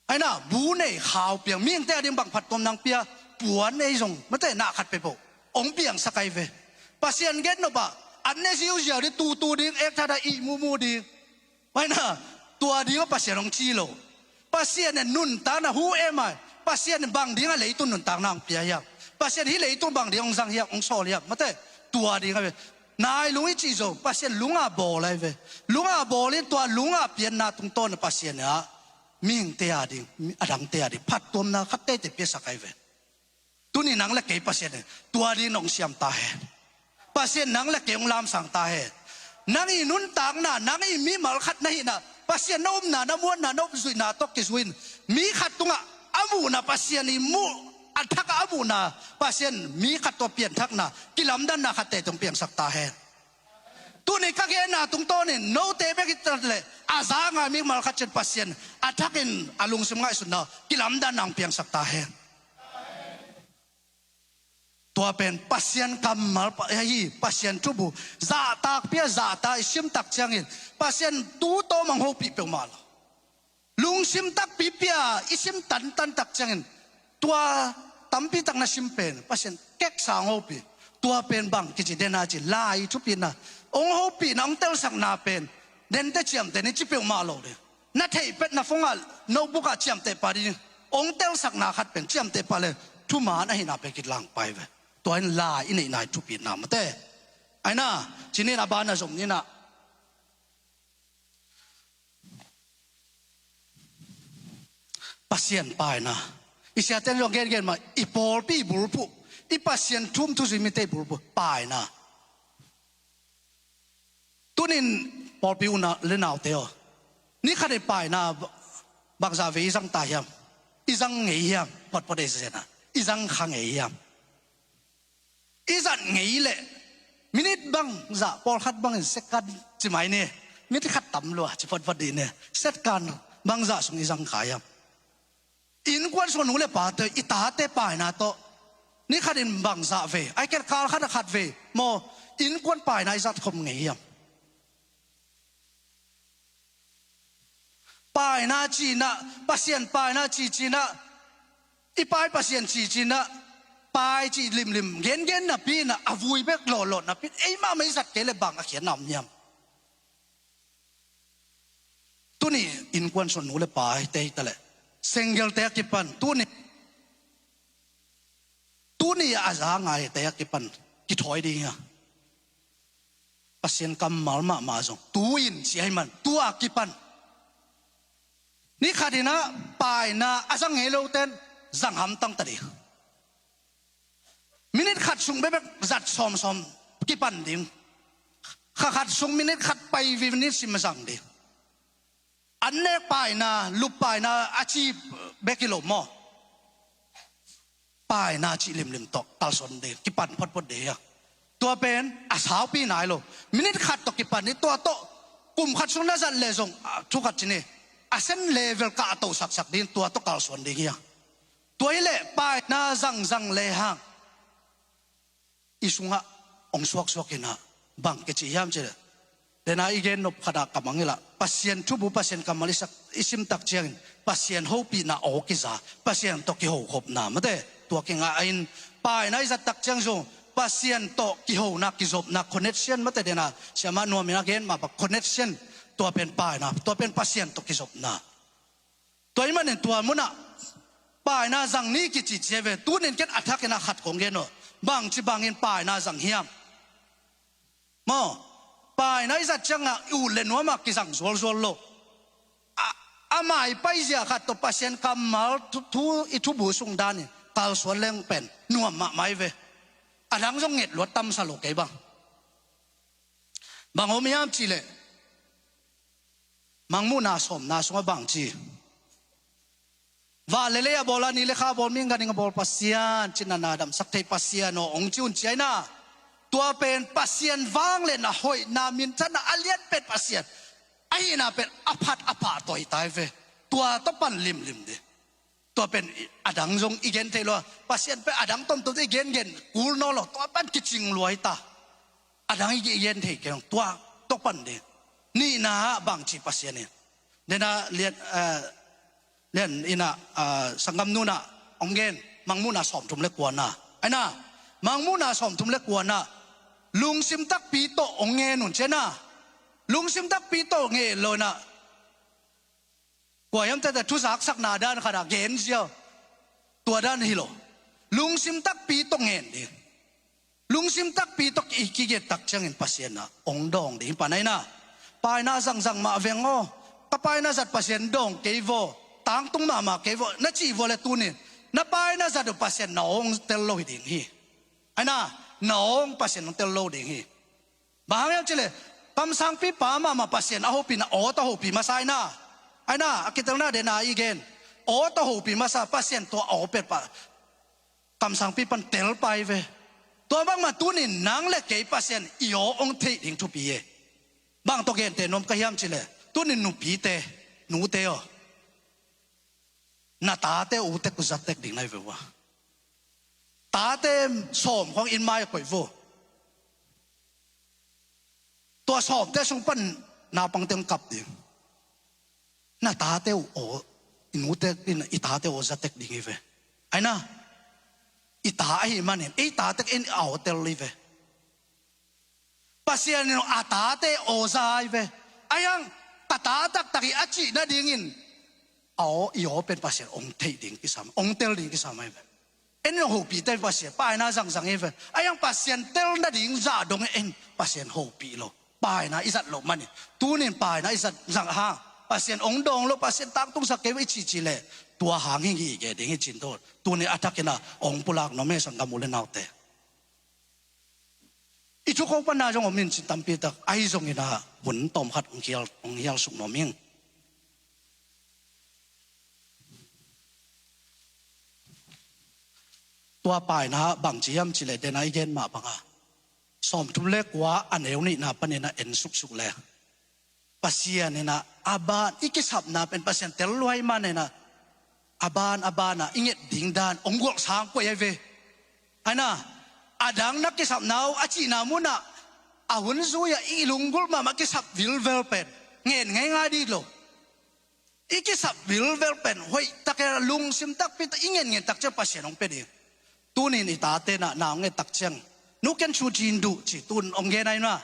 Aina, bu nei khau piang, mihingte a ding bang phattuam nang pia, puan ei zong, mate na khat pe po, ong piangsak ai ve. Pasian gen nop ah, an ne ziuziau ding, tutu ding, ek thada ih mumu ding. Aina, tua ding a Pasian ong ci lo. Pasian in nuntakna hu em ai, Pasian in bang ding a leitung nuntakna ong pia hiam. Pasian hi leitung bang ding ong zang hiam, ong sawl hiam, mate, tua ding a ve. Nai lung i ci zong, Pasian lung a bawl ai ve. Lung a bawl in tua lung a pianna tungtawn a Pasian a. Mihingte a ding, a dangte a ding, phattuamna khat teitei piasak ai ve. Tuni nang le kei Pasian in, tua ding nong siam ta hen. Pasian nang le kei hong lamsang ta hen. Nang i nuntakna, nang i mimal khat na hihna, Pasian na umna, na muanna, na upzuihna tawh kizuin. Mi khat tungah, a muhna Pasian i muh, a thak a muhna, Pasian mi khat tawh pianthakna, kilamdanna khat teitei hong piangsak ta hen. Tuni ka genna tungtawnin note bek hi ta leh a za ngai mimal khat cian Pasian a thakin a lungsim ngaihsutna kilamdanna hong piangsak ta hen. Tua pen Pasian kammal pa, hi Pasian thubu zahtak pia zahtak i simtak ciangin Pasian tu tawm hong hopih peuhmah lo. Lungsim takpi pia i sim tantan tak ciangin tua tampi tak na sim pen Pasian keksa hong hopih. Tua pen bang kici dena ci lai thupina hong hopihna hong telsakna pen dente ciamteh ni ci peuhmah lo ding. Na theih pet na phone ah notebook ah ciamteh pah ding. Hong telsakna khat pen ciamteh pah le thuman ahihna pen kilang pai ve. Tua in lai i neihna i thupina mate. Aina cinin a ban a zom nina Pasian paina. I siaten zong gengen mah i pawlpi bulphuh, i Pasian thum thuzui mite bulphuh paina. Tunin pawlpi una le naute aw, ni khat i paina bakzah vei i zang ta hiam? I zang ngei hiam? Photphot ei zena i zang kha ngei hiam? I zat ngei leh minit bangzah, pawlkhat bangin second ci mai ni. Minit khat tam lua ci photphot dih ni. Second bangzah sung i zang kha hiam? Innkuan sung nu le pate, i tate paina tawh ni khatin bangzah vei, ai ken kal khat a khat vei maw, innkuan paina i zat khop ngei hiam? Paina cinah, Pasian paina ci cinah, i pai Pasian ci cinah, pai ci limlim gengen napi inah, a vui bek lawhlawh napi in, ei mahmah i zat kei le bang a khiatna om hiam? Tuni innkuan sung nu le pa hi te hi ta leh, senggelte a kipan tuni, tuni a za ngaite a kipan kithawi ding hi a, Pasian kammal mahmah zong tu in ci ahi man, tu a kipan ni khatinah paina a zang ngei loten zang hamtang ta ding. Minit khat sung bekbek zat sawmsawm kipan ding. Kha khat sung minit khat pai vi minit sim zang ding. An nek paina, lup paina a ci bek hi lo maw? Paina cih limlim tawh kalsuan ding, kipan photphot ding hi a. Tua pen a saupi nai lo. Minit khat tawh kipan ding, tua tawh kum khat sung na zat leh zong, a, thu khat ci ni, a sen level kah a tosaksak ding, tua tawh kalsuan ding hi a. Tua hi leh paina zangzang lehang i sungah hong suaksuak inah bang kici hiam cih leh, dena i gen nop khatah ka mang hi lah, Pasian thubu, Pasian kammal i sak, i simtak ciangin Pasian hopihna aw kiza, Pasian tawh kihokhopna mate, tua kingah in paina i zattak ciang zong Pasian tawh kihona, kizopna, connection mate, dena siamah nuamin a gen mah bang connection, tua pen paina, tua pen Pasian tawh kizopna. Tua ahih manin tua munah paina zang ni kici ci ve. Tunin ken a thakin a khat kong gen uh. Bangci bangin paina zang hiam? Maw, paina i zat ciangah i ut le nuamah kizang zualzual lo. A, a maipaizia khat tawh Pasian kammal thu, thu, i thubu sung danin kalsuan leng pen nuam mahmah hi ve. A dang zong nget luat tamsa lo kei bang. Bang om hiam cih leh, Mangmuhna sawmna sungah bangci, vah le lei a bawl a, ni le kha a bawl, mi ganhing a bawl Pasian, cina na damsak thei Pasian aw hong ci un ci ahi na. Tua pen Pasian vangliatna, hoihna, minthanna a lianpen Pasian ahihna pen a phat a pah tawi ta hi ve. Tua tawh pan limlim ding. Tua pen a dang zong i gen thei lo a, Pasian pen a dang tomtom i gengen kul nawn lo, tua pan kicing lua hi ta. A dang i gen thei kei zong tua tawh pan ding. Nihna ah bangci Pasian in, dena lian, eh, lian inah, eh, sanggam nunah hong gen, Mangmuhna sawmthum le kuana. Aina, Mangmuhna sawmthum le kuana, lungsim takpi tawh hong ngen un ci aina. Lungsim takpi tawh ngen lo inah, kua hiam tete thuzaksakna dan khatah gen ziau. Tua dan hi lo. Lungsim takpi tawh ngen ding. Lungsim takpi tawh i kigettak ciangin Pasian ah hong dawng ding. Paina, paina zangzang mah veng aw. Ka paina zat Pasian dawng kei vaw. Tangtung mahmah kei vaw, na cih vua le tunin na paina zat uh Pasian na hong tel lo hi ding hi. Aina, na hong Pasian hong tel lo ding hi. Bang hang hiam cih leh, kamsangpipa mahmah Pasian a hopihna aw tawh hopih masa aina. Aina, a kitelna dena i gen, aw tawh hopih masa, Pasian tua aw petpa kamsangpipan telpa hi ve. Tua bangmah tunin nang le kei Pasian i aw hong theih ding thupi hi. Bang tawh gente nuam ka hiam cih leh, tunin nupite, nute aw, na tate uh tek uh za tek ding na hi ve ua. Tate sawm khawng inn mai a koih vua. Tua sawmte sung pan naupangte hong kap ding. Na tate uh aw, i nute in i tate aw za tek ding hi ve. Aina, i ta ahih manin ei tate in a aw tel hi ve. Pasian in a tate aw za hi ve. Ahi hang ka ta taktak hi a cih nadingin a aw, i aw pen Pasian hong theih ding kisam, hong tel ding kisam ahi ve. En in hong hopihte Pasian paina zangzang hi ve. Ahi hang Pasian tel nading zah dong en Pasian hopih lo. Paina i zat loh manin, tunin paina i zat zang hang Pasian hong dawng lo, Pasian tangtungsak kei ve i cihcih leh, tua hang hi gige ding hi cin tawh. Tunin a thakin ah hong pulak nuam hi, sanggam u le naute. I thukho panna zong om in cin tampi tak, ahi zongin ah hun tawmkhat hong hial, hong hial suk nuam ing. Tua paina bangci hiam cileh, dena i gen mah banga, sawmthum le kua a neu nihna paninah en suksuk le, Pasian inah a ban i kisapna pen Pasian tel luai maninah a ban a banah i nget ding dan ong gualh sang kuai ai ve. Aina, a dang na kisapna uh a cihna munah a hun zui-ah i lunggulh mahmah kisap vilvel pen ngen ngeingai dih lo. I kisap vilvel pen hoih takin lungsim takpi tawh i ngenngen tak ciang Pasian hong pia ding. Tunin i tate na na hong nget tak ciang, nu ken cu cin duh ci tun hong gen ai na.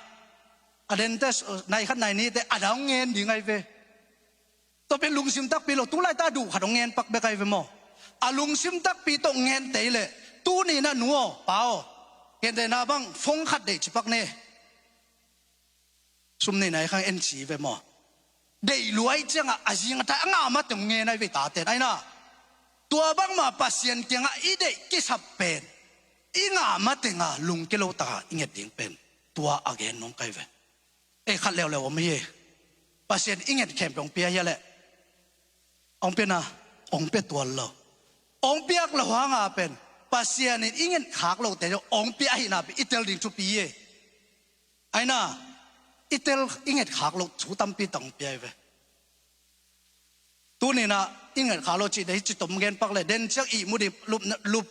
A dente nai khat nai nite a dang hong ngen ding ai ve. Tua pen lungsim takpi lo, tu laita duh khat hong ngen pak bek ai ve maw. A lungsim takpi tawh ngen tei leh, tuninah nu aw pa aw, ngente na bang fong khat deih cipak ne. Sum nei nai khang en ci ve maw. Deih luai ciangah a zing a tai a ngah mateng ngen ai ve taten aina. Tua bangmah Pasian kiangah i deih kisap pen i ngah matengah lungkia lo takah i nget ding pen tua a gen nong kai ve. Ei khat leuleu om hi. Pasian i nget khempeuh hong pia hia leh, hong piana, hong pia tuan lo. Hong piak lo hanga pen Pasian in i nget khak lote hong pia ahihna pen i tel ding thupi hi. Aina, i tel i nget khak lo thu tampi tang pia hi ve. Tuninah i nget khak lo cih dei hi ci tom gen pak le, den ciang ihmu ding lup, lup,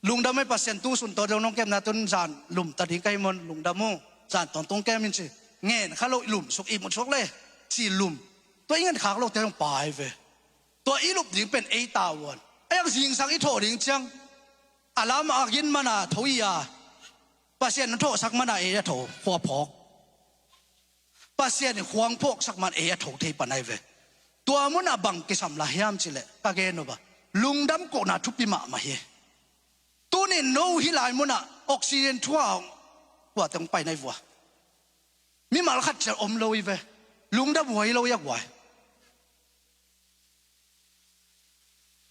lungdam hi Pasian tu sun tawh dong nong kemna tun zan lum ta ding ka hi maw, lungdam uh, zan tawntong kem in ci. Ngen kha lo lumsuk ihmu suak le ci lum. Tua i nget khak lote hong pai ve. Tua i lup ding pen ei tavuan. A yak zingsang i thawh ding ciang a lam a gin mana tho i a, Pasian na thawhsak mana ei a tho khua phawk. Pasian in khuang phawksak man ei a tho thei pan ai ve. Tua munah bang kisam la hiam cileh ka gen uh ba, lungdam kohna thupi mahmah hi. Tunin no hi lai munah oxygen thua hong kuate hong pai nai vua. Mimal khat cial om lo hi ve. Lungdam huai lo hi a guai.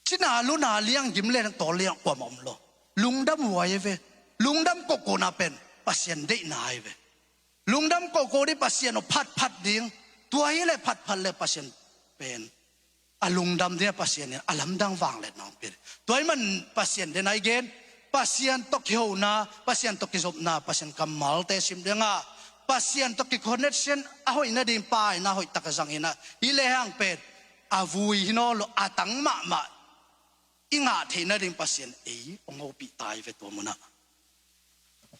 Cina luna liang gim le tawl liang kuamah om lo. Lungdam huai hi ve. Lungdam kohkohna pen Pasian deihna hi ve. Lungdam kohkoh dih Pasian aw phatphat ding. Tua hi le phatphat le Pasian pen a lungdam ding a Pasian in a lamdang vangliatna hong pia ding. Tua hi man Pasian den a i gen, Pasian tawh kihona, Pasian tawh kizopna, Pasian kammalte sim dinga, Pasian tawh kiconnection a hoih nading paina hoih taka zang ina, hi lehang pen a vui hi nawn lo, a tang mahmah i ngah theih nading Pasian ei hong hopih ta hi ve tua munah.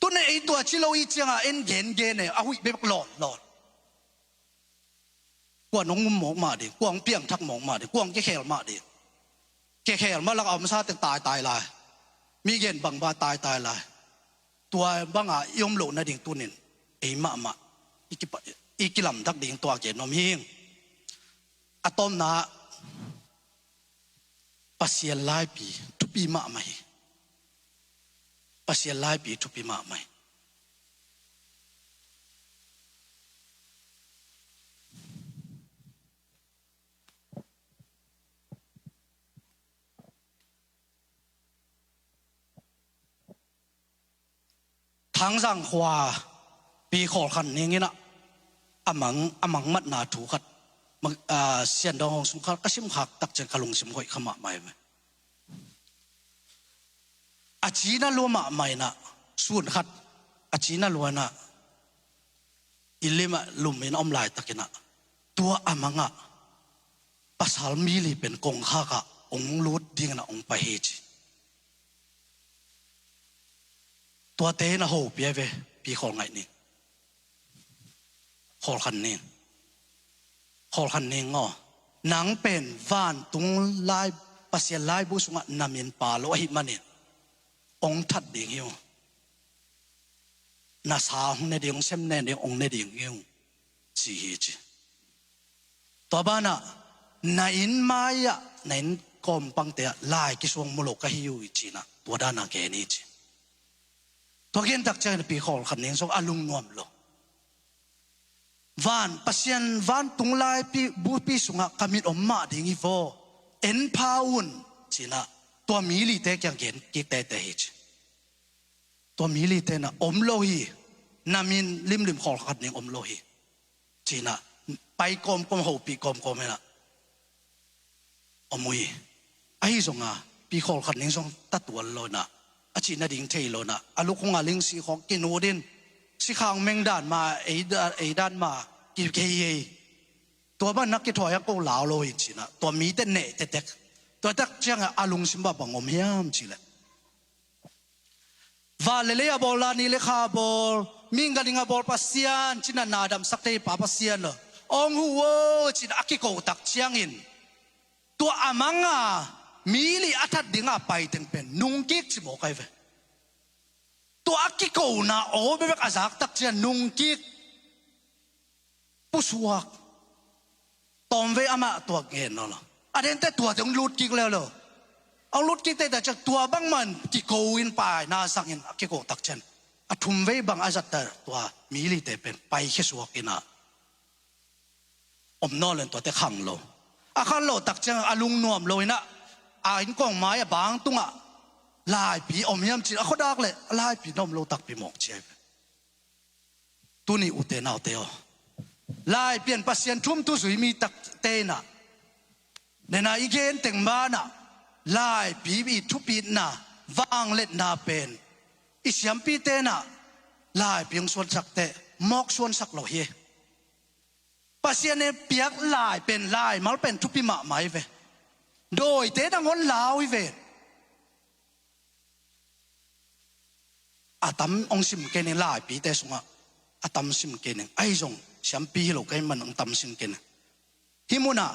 Tuna ei tua ci lo i cianga en gengen e, a huih bek lawnlawn. Kua nong um mawk mah ding, kua hong piangthak mawk mah ding, kua hong kikhel mah ding. Kikhel mah lak a om sa teng taitai lai. Mi gen bangba taitai lai. Tua banga i om loh nading tunin ei mahmah i kipa, i kilamdak ding tua gen nuam hing. A tawmna Pasian laipi thupi mahmah hi. Pasian laipi thupi mahmah hi. Thangzang khua pi Khawl Khan Ning inah a mang, a mangmatna thu khat, mang, a, Sian Dawng Hong sung khat ka simkhak tak ciang ka lungsim hoih kha mahmah hi. A cina lua mahmah inah, sun khat a cina lua inah i limah lum in a om laitakinah tua a mangah pasal mi li pen kongkhakah hong lut dinginah hong pai hi ci. Tuate in a hopih a ve, pi Khawl Ngaih Ning. Khawl Khan Ning. Khawl Khan Ning aw. Nang pen vantung lai, Pasian laibu sungah na min pha lo ahih manin hong that ding hi uh. Na sa hong ne ding, hong sem ne ding, hong ne ding hi uh, ci hi ci. Tua banah na inn mai-ah, na inn kawmpangte ah lai kisuang mu lo ka hi uh i cinah tua dana gen hi ci. Tua gentak ciangin pi Khawl Khan Ning zong a lungnuam lo. Van, Pasian vantung lai pi, bupi sungah ka mit om mah ding hi vaw. En pha un, cinah tua mi lite kiang gen kik tete hi ci. Tua mi lite na om lo hi. Na min limlim Khawl Khan Ning om lo hi. Cinah pai kawmkawm, hopih kawmkawm inah om uh hi. Ahi zonga pi Khawl Khan Ning zong tatual lo inah a cih nading thei lo inah, a lukhung a lingsih khawng kinut in, sikhang meng dan ma, ei da-, ei dan ma, kikei ei. Tua bang na kithawi a ko lau lo in ci inah, tua mite neh tektek. Tua tak ciangah a lungsim bang bang om hiam cih leh, van le lei a bawl, la ni le kha a bawl, mihing ganhing a bawl Pasian, ci inah na damsak thei pa Pasian lo, hong huh aw ci inah a kiko tak ciangin, tua a mang a mi li a that dingah a pai teng pen nungkik ci mawk ahi ve. Tua a kikona aw bekbek a zak tak ciang nungkik, pusuak, tawmvei amah tua gen lo lo. A dente tuate hong lutkik leuleu. Hong lutkik teh tak ciang tua bangmah in kiko in paina zangin a kiko tak ciang, a thumvei bang a zat ta tua mi lite pen paikhia suak inah, om nawn lo in tuate khang lo. A khang lo tak ciang a lungnuam lo inah, a innkong mai a bang tungah laipi om hiam ci inah a khuadak leh a laipi na om lo takpi mawk ci ahi ve. Tuni ute naute aw, laipian Pasian thumthu zui mi takte inah, nena i gen teng banah, laipi i thupitna, vangliatna pen i siampite inah laipi hong suansak teh mawk suansak lo hi. Pasian in piak lai pen, laimal pen thupi mahmah hi ve. Dawite nangawn lau hi ve. A tam hong sim kei ning, laipite sungah a tam sim kei ning. Ahi zong siampi hi lo ka hih man hong tam sim kei ning. Hih munah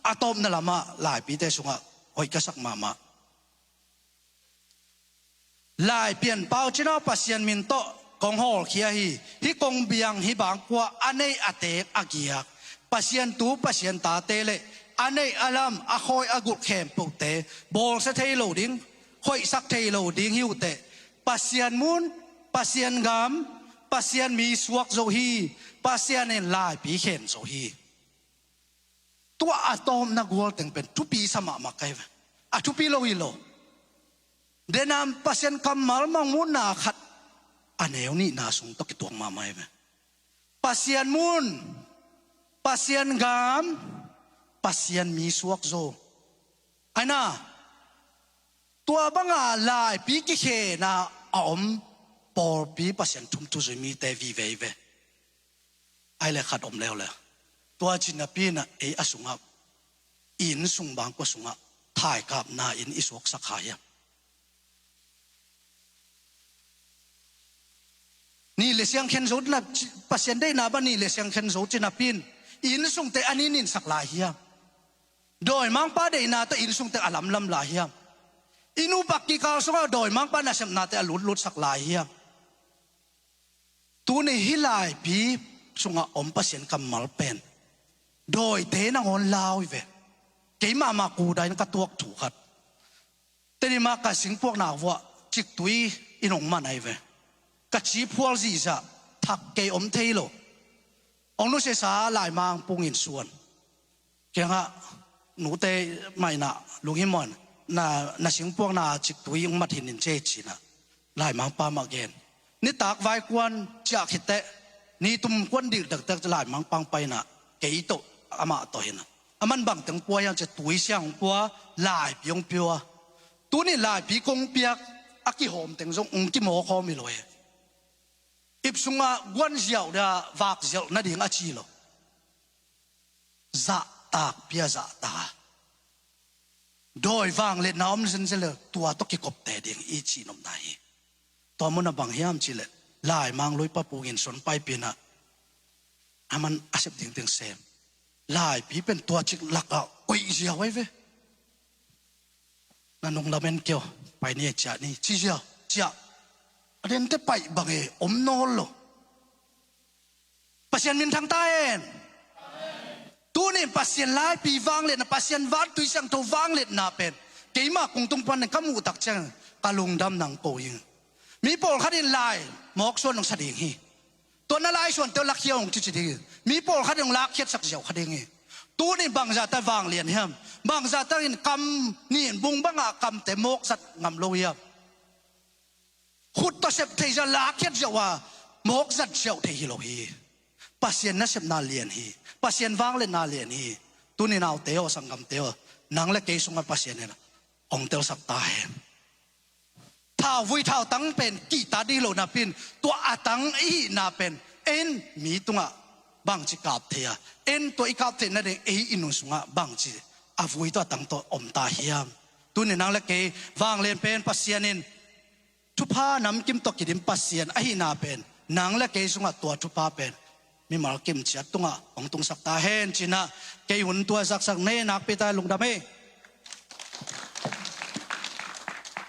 a tawpna lamah laipite sungah hoih ka sak mahmah. Laipian Pau Cin Hau Pasian min tawh kong hawlkhia hi. Hih kong biang hih bangkua a neih a teek a giak Pasian tu Pasian tate le a neih a lam a khawi a gulh khempeuhte bawlsia thei lo ding, hoihsak thei lo ding hi uh teh, Pasian mun, Pasian gam, Pasian mi suak zo hi. Pasian in laipi khen zo hi. Tua a tawpna gual teng pen thupi sa mahmah ka hi ve. A thupi lo hi lo. Denam Pasian kammal mangmuhna khat a neu nihna sung tawh kituak mahmah hi ve. Pasian mun, Pasian gam, Pasian mi suak zo. Aina, tua banga laipi kikhena a om pawlpi Pasian thumthu zui mite vive hi ve. Ai le khat om leuleu. Tua ci napi inah ei a sungah, i inn sung bangkua sungah thaikapna in i suaksak kha hiam? Nih le siang khen zo, na ci-, Pasian deihna bang nih le siang khen zo ci napi in i inn sungte a ninninsak lai hiam? Dawimangpa deihna tawh i inn sungte a lamlam lai hiam? I nupak kikal sungah dawimangpa nasepnate a lutlutsak lai hiam? Tuni hih laipi sungah om Pasian kammal pen dawite nangawn lau hi ve. Keimah mah kuda in ka tuak thu khat, Tedim ah ka singpuakna vuah ciktui in hong man ahi ve. Ka ci phual zihziah, thak kei om thei lo. Hong nusiasa laimang pungin suan. Kiangah, nute mah inah lunghimawh in, na, na singpuakna ciktui hong mat hi ning ci-in ah laimangpa mah gen. Nitak vaikuan ciah khit teh, nitum kuan dik dekdek laimangpa hong pai inah kei tawh amah tawh hi inah, aman bangteng pua hiam ci-a tui siang hong pua, laipi hong pia. Tuni laipi kong piak a kihawm teng zong hong kimawkhawm hi lo hi. Ip sungah guan ziau dia vak ziau nading a ci lo. Zahtak pia zahtak. Dawi vangliatna om zenzen le tua tawh kikopte ding i cihnopna hi. Tua munah bang hiam cihleh, laimang luipa pungin suan paipih inah aman a sep dingding sem. Laipi pen tua cik lakah koih ziau ahi ve. Na nung lamen kei aw, pai ni e, ciah ni, ci ziau, ciah. A dente paih bang e, om nawl lo. Pasian minthang ta hen. Tuni Pasian laipi vangliatna, Pasian vantui siangtho vangliatna pen keima kungtung pan ka muh tak ciang ka lungdam nang ko ing. Mi pawlkhat in lai mawksuan hong sa ding hi. Tua na laisuante uh lakhia hong cici ding hi. Mi pawlkhat in hong lakkhiatsak ziau kha ding hi. Tuni bangzahta vanglian hiam? Bangzahta in kam nin bung bangah kamte mawkzat ngam lo hiam? Khut tawh sep thei ziau, lakkhiat ziau a mawkzat ziau thei hi lo hi. Pasian nasepna lian hi. Pasian vangliatna lian hi. Tuni naute aw, sanggamte aw, nang le kei sungah Pasian in hong telsak ta hen. thauvui thautang pen kihta ding lo napi-in, tua a tang i hihna pen en mi tungah bangci kap thei a, en tua i kap theih nading ei i nun sungah bangci a vui tawh a tang tawh om ta hiam? Tuni nang le kei vanglian pen Pasian in thupha namkim tawh kidim Pasian ahihna pen nang le kei sungah tua thupha pen mimal kimciat tungah hong tungsak ta hen cinah kei hun tua zaksak nei nakpi ta lungdam ei.